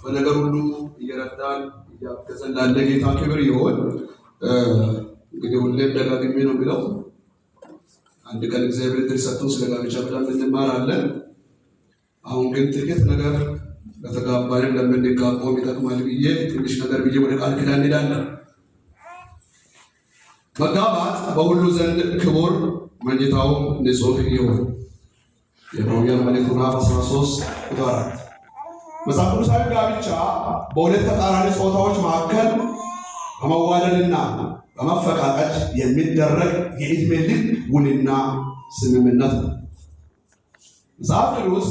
በነገር ሁሉ እየረዳን እያገዘን ላለ ጌታ ክብር ይሆን። እንግዲህ ሁሌም ደጋግሜ ነው የሚለው፣ አንድ ቀን እግዚአብሔር ዕድል ሰጥቶን ስለ ጋብቻ በደንብ እንማራለን። አሁን ግን ጥቂት ነገር ለተጋባንም ለምንጋባውም ይጠቅማል ብዬ ትንሽ ነገር ብዬ ወደ ቃል ኪዳን እንሄዳለን። መጋባት በሁሉ ዘንድ ክቡር፣ መኝታውም ንጹሕ ይሁን። የዕብራውያን መልእክት ምዕራፍ 13 ቁጥር 4። መጽሐፍ ቅዱሳዊ ጋብቻ በሁለት ተቃራኒ ጾታዎች መካከል በመዋደድና በመፈቃቀድ የሚደረግ የዕድሜ ልክ ውልና ስምምነት ነው። መጽሐፍ ቅዱስ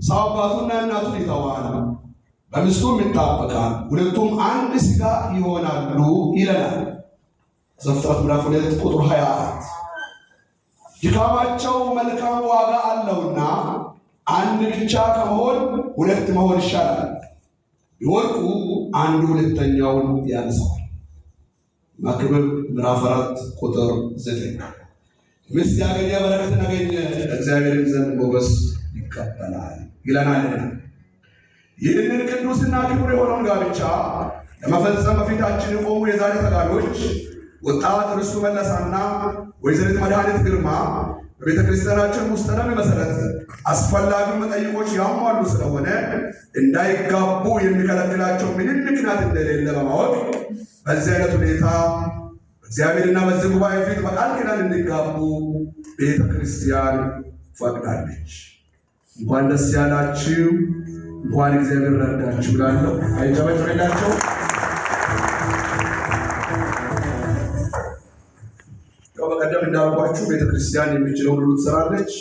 ሰው አባቱና እናቱን ይተዋል፣ በሚስቱም ይጣበቃል፣ ሁለቱም አንድ ሥጋ ይሆናሉ ይለናል። ዘፍጥረት ምዕራፍ 2 ቁጥር 24። ድካማቸው መልካም ዋጋ አለውና አንድ ብቻ ከመሆን ሁለት መሆን ይሻላል። ቢወድቁ አንዱ ሁለተኛውን ያነሳዋል። መክብብ ምዕራፍ 4 ቁጥር 9። ሚስት ያገኘ በረከትን አገኘ፣ እግዚአብሔርም ዘንድ ሞገስ ይቀበላል ይለናልና። ይህንን ቅዱስና ክቡር የሆነውን ጋብቻ ለመፈጸም በፊታችን የቆሙ የዛሬ ተጋቢዎች ወጣት ርስቱ መለሳና ወይዘሪት መድኃኒት ግርማ በቤተ ክርስቲያናችን ውስጥ ደንብ መሰረት አስፈላጊውን መጠይቆች ያሟሉ ስለሆነ እንዳይጋቡ የሚከለክላቸው ምንም ምክንያት እንደሌለ በማወቅ በዚህ አይነት ሁኔታ እግዚአብሔርና በዚህ ጉባኤ ፊት በቃል ኪዳን እንዲጋቡ ቤተ ክርስቲያን ፈቅዳለች። እንኳን ደስ ያላችሁ፣ እንኳን እግዚአብሔር ረዳችሁ እላለሁ። አይጨበጭብላቸው። ያው በቀደም እንዳልኳችሁ ቤተክርስቲያን የሚችለውን ሁሉ ትሰራለች።